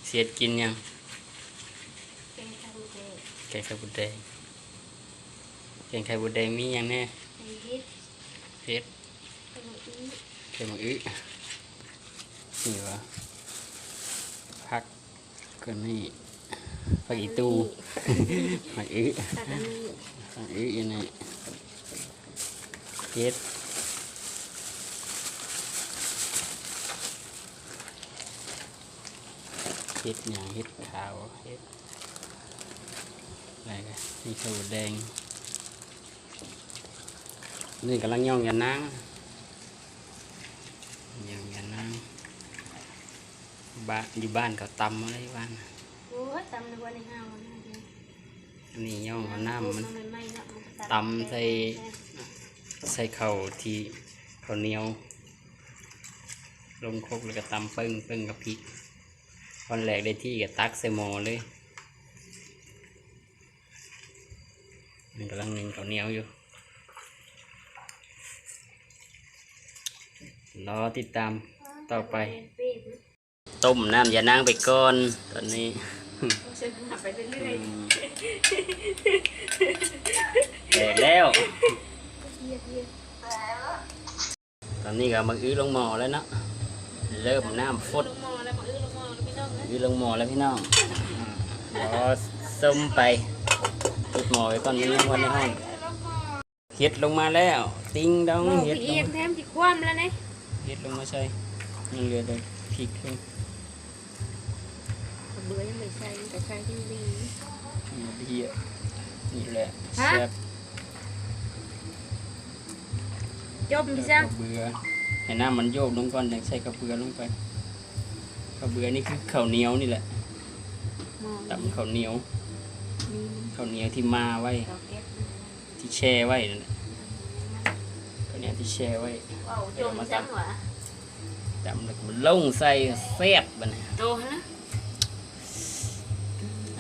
ເຮັດກິນຫຍັງ? ແກງໄຂ່ມົດແດງ ແກງໄຂ່ມົດແດງ ແກງໄຂ່ມົດແດງມີຫຍັງແດ່? ມີເຫັດ ເຫັດ ໄຂ່ໝາກອຶ ໄຂ່ໝາກອຶ ນີ້ຫວາ ຜັກ ກໍນີ້ ຜັກອີ່ຕູ່ ຜັກອີ່ ຜັກອີ່ ຜັກອີ່ຢູ່ນີ້ ເຫັດ ເຫັດຫຍັງ ເຫັດຂາວ ເຫັດ ແລ້ວກໍມີໄຂ່ມົດແດງ. ນີ້ກຳລັງຍ້ອງຢານາງ ຍ້ອງຢານາງ ບ້ານ ຢູ່ບ້ານເຂົາຕຳເອົາເດ້ ຢູ່ບ້ານ ໂອ້ຍ ຕຳໃນຫົວໃນຫ້າງ ອັນນີ້ຍ້ອງເອົານ້ຳມັນ ຕຳໃສ່ ໃສ່ເຂົ້າທີ່ ເຂົ້າໜຽວ ລົງຄົກ ແລ້ວກໍຕຳປຶ້ງໆ ກັບພິກ ຕອນແລກໄດ້ທີ່ກໍຕັກໃສ່ໝໍ້ເລີຍ. ມັນກຳລັງໜຶ້ງເຂົ້າໜຽວຢູ່ ລໍຕິດຕາມຕໍ່ໄປ ຕົ້ມນ້ຳຢານາງໄປກ່ອນຕອນນີ້ ແຕກແລ້ວ. ຕອນນີ້ກໍເອົາໝາກອຶລົງໝໍ້ແລ້ວເນາະ ເລີ່ມນ້ຳຟົດ ອື ລົງໝໍ້ແລ້ວພີ່ນ້ອງ ອື ລໍຊົມໄປ ປິດໝໍ້ໄວ້ກ່ອນ ມັນຍັງບໍ່ໄດ້ຮ້ອນ ເຫັດລົງມາແລ້ວ ຕິງດອງ ເຫັດລົງມາ ແຖມຊິຄວ່ຳແລ້ວນີ້ ເຫັດລົງມາໃສ່ ຍັງເຫຼືອແຕ່ພິກ ເບືອຍັງໄດ້ໃສ່ ມັນກໍໃສ່ທີ່ດີ ນີ້ແຫຼະ ແຊບ ຈົມ ໃສ່ເຂົ້າເບືອ ໃຫ້ນ້ຳມັນໂຍກລົງກ່ອນ ຈັ່ງໃສ່ເຂົ້າເບືອລົງໄປ ເຂົ້າເບືອນີ້ຄືເຂົ້າໜຽວນີ້ແຫຼະ ຕຳເຂົ້າໜຽວ ເຂົ້າໜຽວທີ່ໝ່າໄວ້ ທີ່ແຊ່ໄວ້ນັ້ນແຫຼະ ເຂົ້າໜຽວທີ່ແຊ່ໄວ້ ເອົາຈົມ ຕຳ ຕຳແລ້ວກໍມາລົງໃສ່ ແຊບບາດນີ້ ໂຕຫັ້ນນະ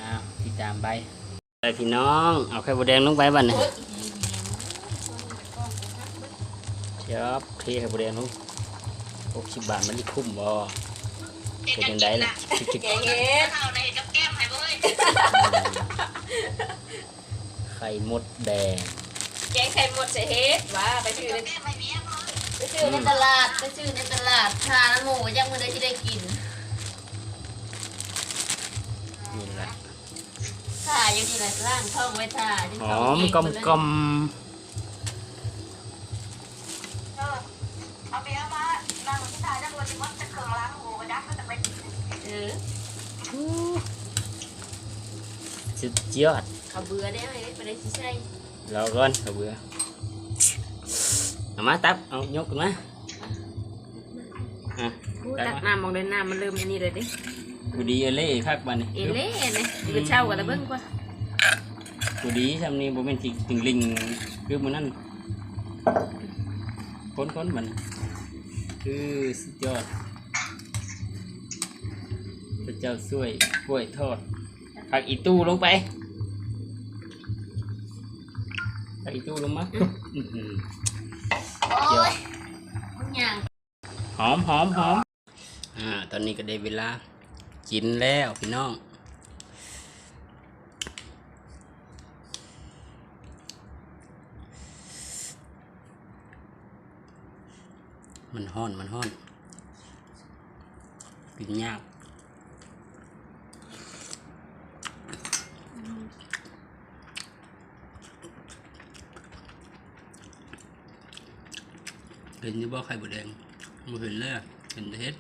ອ້າວ ຕິດຕາມໄປ ໄປພີ່ນ້ອງ ເອົາໄຂ່ມົດແດງລົງໄປບາດນີ້ ຈອບ ເທໄຂ່ມົດແດງລົງ ຫົກສິບບາດ ມັນຊິຄຸ້ມບໍ່? ເຮັດຈັ່ງໃດລະ? ແກງເຫັດ ເອົາໃນເຮັດກັບແກ້ມໃຫ້ເບິ່ງ ໄຂ່ມົດແດງ ແກງໄຂ່ມົດໃສ່ເຫັດ ວ່າໄປຊື້ໃນ ໄປຊື້ໃນຕະຫຼາດ ໄປຊື້ໃນຕະຫຼາດ ຖ້ານຳໝູ່ ຈັ່ງມື້ໃດຊິໄດ້ກິນ ນີ້ລະ ຖ້າຢູ່ນີ້ລະ ລ້າງທ້ອງໄວ້ຖ້າ ຫອມກ່ອມໆ ເອີ ເອົາໄປເອົາມາ ນັ່ງທີ່ທ່າຈັກວ່າຊິໝົດຈັກເຄື່ອງລ້າງໝູ່ບໍ່ຈັກ ກໍຈະໄປ ເອີ ສຸດຍອດ ເຂົ້າເບືອແດ່ ບໍ່ໄດ້ຊິໃສ່ ລໍກ່ອນ ເຂົ້າເບືອ ເອົາມາ ຕັກ ເອົາ ຍົກຂຶ້ນມາ ອ່ະ ໂອ້ ຕັກ ຕັກມາ ນ້ຳອອກເລີຍ ນ້ຳມັນເລີ່ມອັນນີ້ເລີຍເດ້ ພໍດີເອເລ່ຄັກບາດນີ້ ເອເລ່ນີ້ ອືມ ມື້ເຊົ້າກໍລະເບິ່ງກວ່າ ພໍດີຊ່ຳນີ້ ບໍ່ແມ່ນຊິຕຶງລິງຄືມື້ນັ້ນ ຄົນໆ ມັນ ຄື ສຸດຍອດ ພະເຈົ້າຊ່ວຍ ກ້ວຍທອດ ຜັກອີ່ຕູ່ລົງໄປ ຜັກອີ່ຕູ່ລົງມາ ອື ອື ສຸດຍອດ ຫອມ ຫອມ ຫອມ ອ່າ ຕອນນີ້ກໍໄດ້ເວລາກິນແລ້ວພີ່ນ້ອງ ມັນຮ້ອນ ມັນຮ້ອນ ກິນຍາກ ເຫັນຢູ່ບໍ່ໄຂ່ມົດແດງ? ບໍ່ເຫັນເລີຍ ເຫັນແຕ່ເຫັດ.